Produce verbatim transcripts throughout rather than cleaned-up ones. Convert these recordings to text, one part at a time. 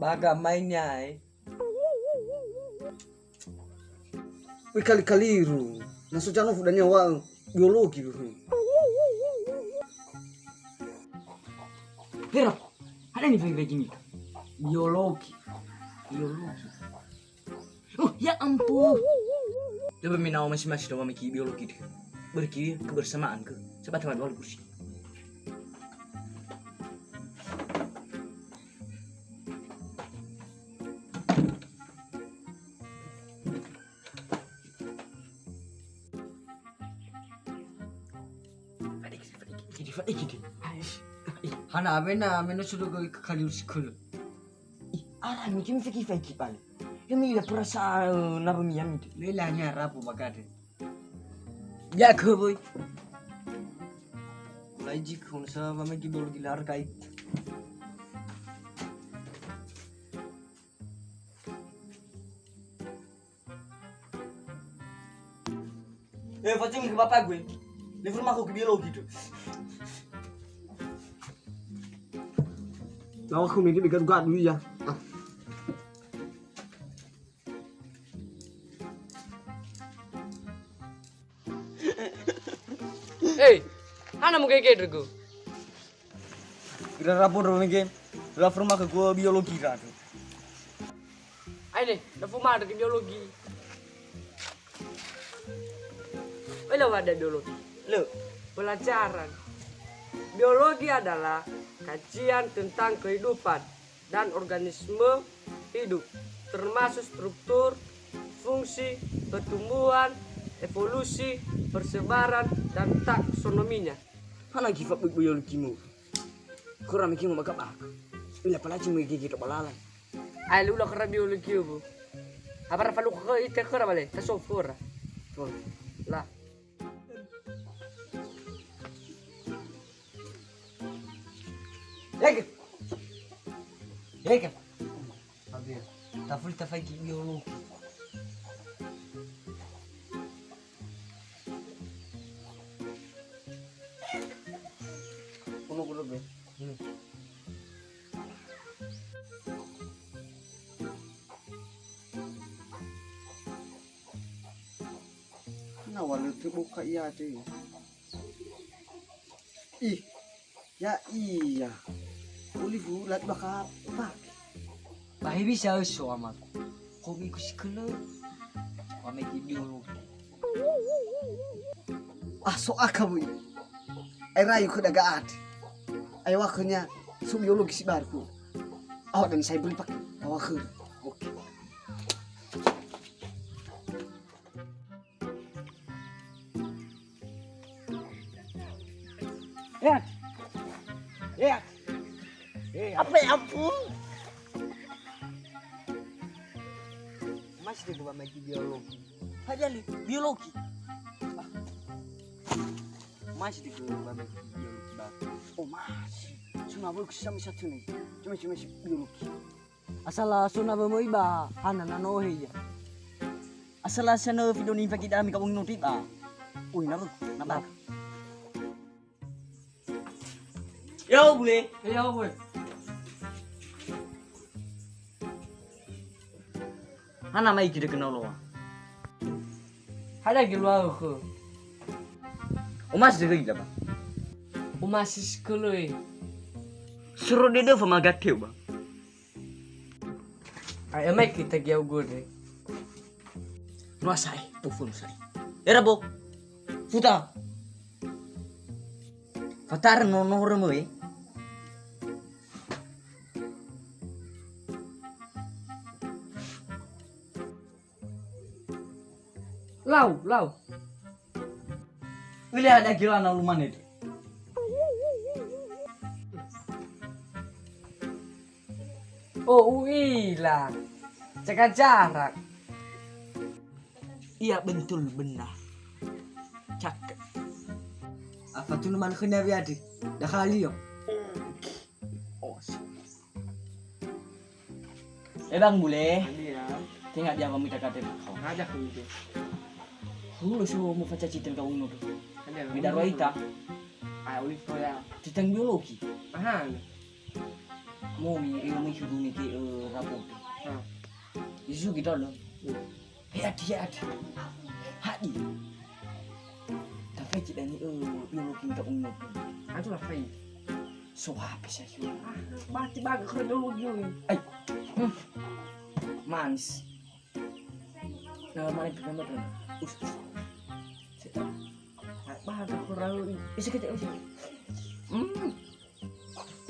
Baga mai niae. Wei kali-kaliru. Na so janofu dania wa biologi lu. Hera, ada ni fai-fai gini. Biologi. Biologi. Oh, ya ampun. Coba menau masing-masing doa miki biologi deh. Berki kebersamaan ke. Sebab teman baru kursi. Hana awena amena sudah ke kali usikul. Ih, ara mi kimi feki feki pale. Ya mi la perasa na mi ya mi. Lela nya rapo bagade. Ya ke boy. Mulai jik hon sa ba megi bol gilar kai. Eh, facung ke bapak gue. Level mako ke biologi tuh. Lawa aku megi begaduh-gaduh ya. Ah. Eh, hana mugege dregu. Ira rabon ro mege, la forma ke gua biologi ra tu. Aine, la forma ke biologi. Oi, la wada biologi. Lo, pelajaran. Biologi adalah kajian tentang kehidupan dan organisme hidup, termasuk struktur, fungsi, pertumbuhan, evolusi, persebaran, dan taksonominya. Hana gifa bui-bui olu kimu. Kura mikimu baka-baka. Ila palaci mu gigi to balalan. Ai lula kura biologi bu. Abara falu ke ite kura bale, taso kura. Tuh. Lah. Ege. Ege. Fabio, tafuli tafaigi biologi. Ono guru be. Hmm. Na wa lö töböka ia te. Ih, ya iya. Olifu lat bakal pake. Ba he bisa öso amaku. Komi ku sikölö. Wa mege biologi. Ah, so aka bui. Ai rayu ke daga ate. Ayo akhirnya so biologi si baru ku. Awak dan saya beli pakai. Awak ke. Oke. Lihat. Lihat. Lihat. Apa ya ampun? Masih di gua bagi biologi. Padahal biologi. Ah. Masih di gua bagi biologi, Bang. Oh, masih. Cuma boleh sama satu nih. Cuma, cuma si biologi. Asal so na wömöi ba hana na no he ia. Asal sa na fido ni faki dami ka wong no tiba. Ui, na, na ba. Yo, bule. Yo, bule. Hana mai kira kenal loa. Hada ge luar ke. Omas dege ida ba. Omas sikolo e. Suro dede fa magateu ba. Ai, mai kita giau gode. Rua sae, pufun sae. Era bo. Futa. Fatar no no reme. Lau, lau. Ule ada kira na ulumane tu. Oh, uila. Jaga jarak. Iya, betul benar. Cakep. Apa tu numan kena biadi? Dah kali yo. Oh, si. Eh, Bang Bule. Iya. Tenga dia kami tak ada kau. Ada aku itu. Hulu so mu faca citeng kau unu tu. Ada. Bida roita. Ah, uli ya. Citeng biologi. Aha. Momi, io mi hudumi ke, eh, rapote. Ah. Isu kita lo. Hmm. He ati, he ati. Haɗi. Tafaigi dania, eh, biologi nta ungu. Aduh, tafaigi. So apa sih? Ah, mati bagus kalau biologi. Ai. Hmm. Manis. Nah, mana pertama tuh? Us. Bahagia kurang. Bisa kita, bisa. Hmm.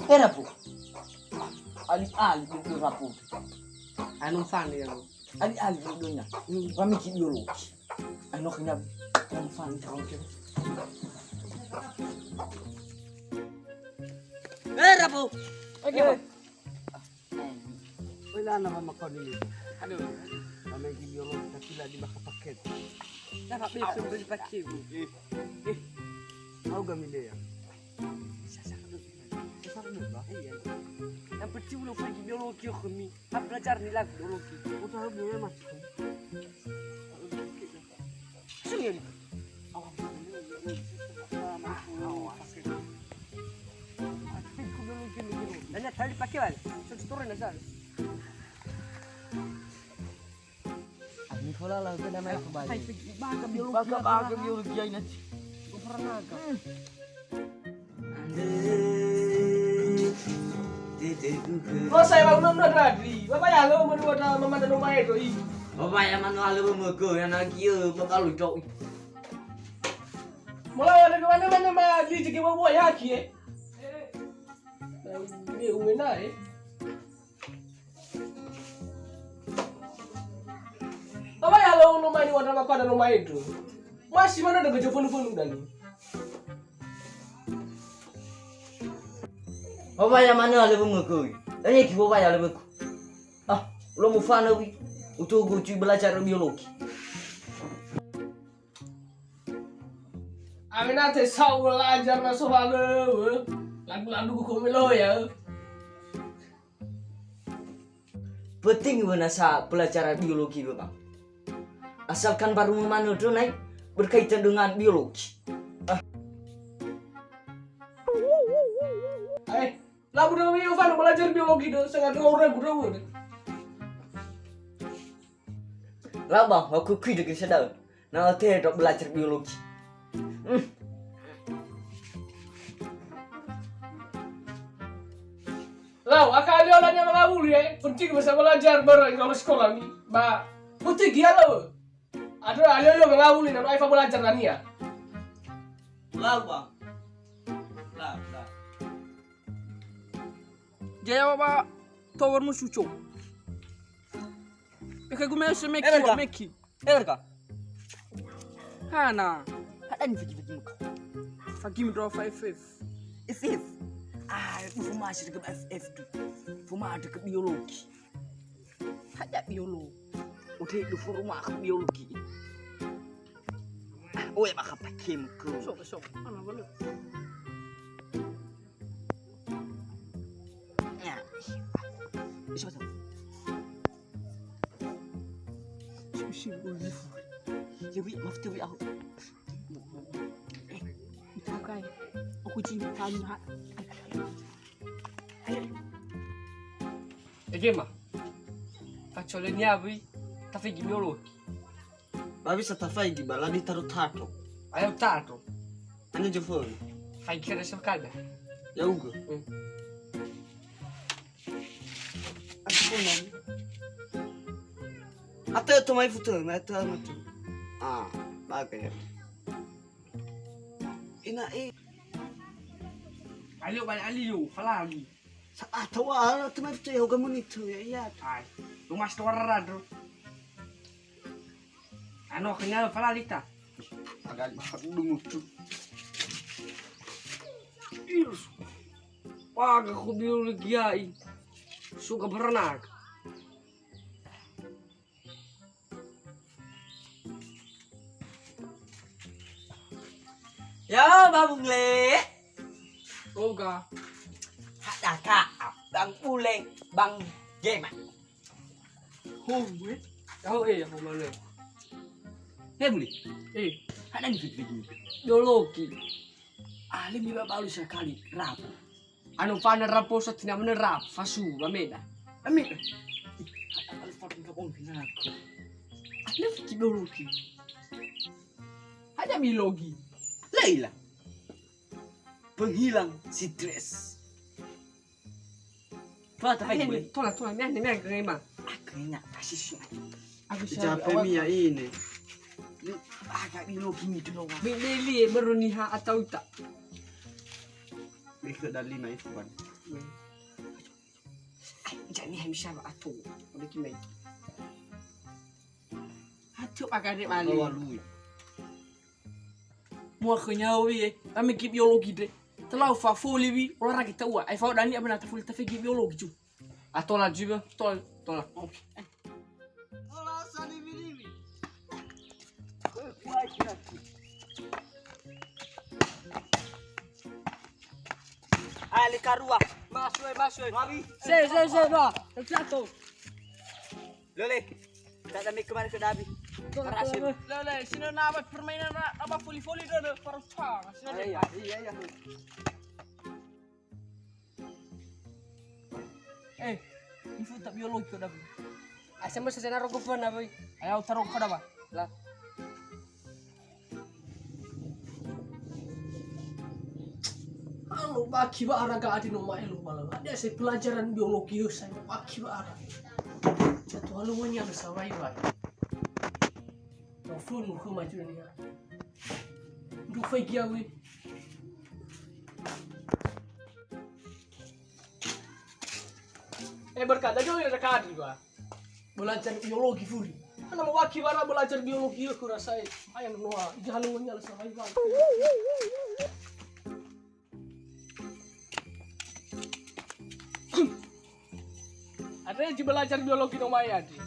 Era, Bu. Ali-ali itu, Bu. Anu fan ya, Bu. Ali-ali itu nya. Hmm. Kami ki biologi. Anu kena anu fan, anu kena. Era, Bu. Oke, Bu. Oi, lana mama kau ni. Aduh. Mama gigi orang tapi lah di baka paket. Dah, Pak, besok beli pakai, Bu. Eh. Eh. Tahu gak milih ya? Sasa dulu. Sasa dulu, Pak. Iya. Yang penting udah pergi biologi, aku mi. Aku belajar nih lah biologi. Udah, Bu, ya, Mas. Sini, ya. Nanya tali pakai, Bang. Satu turun aja. Ini pula lah, kita main kembali. Hai, pergi. Baga biologi. Baga, baga biologi, ini. Gua pernah, Kak. Hmm. Lo saya bangun nonton Radri. Bapak ya lo menurut mama dan rumah itu, i. Bapak ya mana lo mama ke, yang lagi, eh, bakal lucu. Mula ada ke mana-mana, ma, di jege bawa ya, ki, eh. Nah, ini umena, eh. Bapak ya lo rumah ini, wadah bapak dan rumah itu. Masih mana ada kerja penuh-penuh dan. Oba ya mana ale bemögö. Tanya ki oba ya ale bemögö. Ah, lo mufana wi. Utugu cui belajar biologi. Aminate sau belajar na soal, eh. Lagu-lagu ku melo ya. Penting wö nasa pelajaran biologi wö, Bang. Asalkan baru memanö dö nai berkaitan dengan biologi. Ah. Eh, labu dö mi Yovan belajar biologi dö, sangat orang guru dö. Lah, Bang, aku kui dögö sedang. Na ote do belajar biologi. Hmm. Lau, aka alio lania mangawuli, eh. Penting bisa belajar bareng kalau sekolah ni. Ba, penting ya lo. Ada alio-alio mangawuli, na ai fa belajar lania. Lau, Bang. Lau, lau. Jaya, Baba, tower musuh, Cong. Eke gume se meki, Erga. Meki. Erga. Hana. Hadan figi-figi muka. Fagi mi dro fa F F. F F. Ah, du fuma si ke F F du. Fuma ke biologi. Hada biologi. Udah du fuma ke biologi. Ah, oe maka pakai muka. Sok, sok. Mana boleh? Ya. Bisa, bisa. Sip, sip, boleh. Ya, wi, maaf tuh, wi, aku. Eh, itu kai. Aku cinta kamu, ha. Ege ma. Facolenia, wi. Tapi gini loh. Ba bisa tafaigi ba ladi taro tato. Ayo tato. Anya jofo. Faigi kere sokada. Ya'ugö. Hmm. Aku pun. Atau itu mai foto, mai itu mai itu. Ah, bagus ya. Ina i. Ayo balik alio, falali. Sa atau ah, itu mai foto ya, hoga monitor ya, iya. Ai, rumah store radro. Ano kenya falali ta. Agak dungu tu. Irus. Paga ku biologi ai. Suka berenang. Ya, Bang Bule. Oga. Hada ka, Bang Bule, Bang Gema. Ho, eh. Ho, eh, ho, Bang Bule. He, Bule. Eh. Hada ni fiti-fiti. Biologi. Ahli mi babalu sekali, rabu. Anu fana raposo tina mana rap fasu ba meda. Amina. Ih, ada kali fatin kabong pinaku. Ada fiki biologi. Ada biologi. Laila. Penghilang stres. Tola, tola, tola, tola, mea, mea, mea, mea. Aku ingat kasih sih. Aku capek mi ya ini. Agak biologi mi dulu. Beli, beli, baru niha atau tak? Beli ke dari naik bukan? Jadi niha bisa atau. Udah gimana? Atau pakai dek balik. Bawa lui. Mua khönia wi, eh. Kami gi biologi de. Telau fa foli wi, olahraga ta'ua. Ai fa dani abana ta foli ta fegi biologi ju. A tola ju ba, tola, tola. Tola saliwi-liwi. Ale karua. Masuk, eh, masuk, eh. Mari. Se, se, se, ba. Terjatuh. Lele, tak ada mic kemarin ke Dabi. Berhasil. Lele, sini nama permainan na-, nama voli-voli dulu, baru cang. Sini. Iya, iya, iya. Eh, info tak biologi kau Dabi. Asa masa saya naruh ke phone, Dabi. Ayo, taruh ke Dabi. Lah. Anu baki ba ara ga adi no ma'elo bala. Ada saya pelajaran biologi, saya baki ba ara. Satu halu wanya ada sawai wai. No phone no ke maju ni. Ndu fai giawi. Eh, berkat, lagi orang dekat juga. Belajar biologi furi. Karena mau waki bara belajar biologi aku rasa, eh. Ayo, Noah, jangan lu nyala sama Iwan. Ada yang belajar biologi no mai, Adi.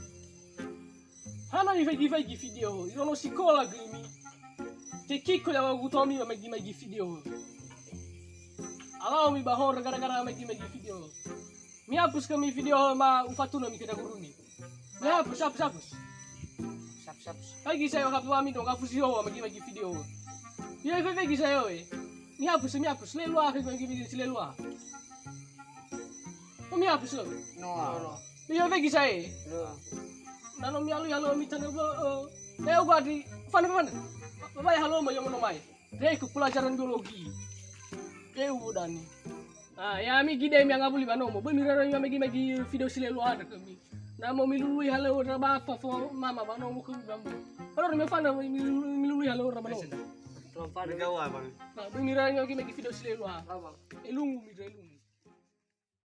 Hana mifaigi-faigi video ho, iraono sikola göi mi. Tekiko ya wagu tomi ba maigi-maigi video ho. Alao mi ba horö gara-gara maigi-maigi video ho. Mihapus kami video ho ma ufatunö mi khöda gurumi. Mihapus, hapus, hapus. Hapus, hapus. Faigi sayo hapus ami dong, hapusi ho maigi-maigi video ho. Yo, faigi sayo, eh. Mihapus, mihapus. Lelua, faigi video si lelua. Oh, mihapus, eh. No. No, no. Iya, faigi sae. Loh. Na no mialu, ya lo, mitana, bo, eh, eh, uga di, fana, fana. Bae halo ma, ya mono mai. Deh, ku pelajaran biologi. Deh, ubu dani. Ah, ya, mi gide mi angabuli ba nomo. Böi mirara mi magi-magi video si lelua ada kami. Na mo milului halo ra ba fa fo mama ba nomo kami ba mo. Kalau mi fana mi milului, milului halo ra ba nomo. Gawa, Bang. Nah, böi mirara mi magi-magi video si lelua. Abang. Elungu mi, elungu.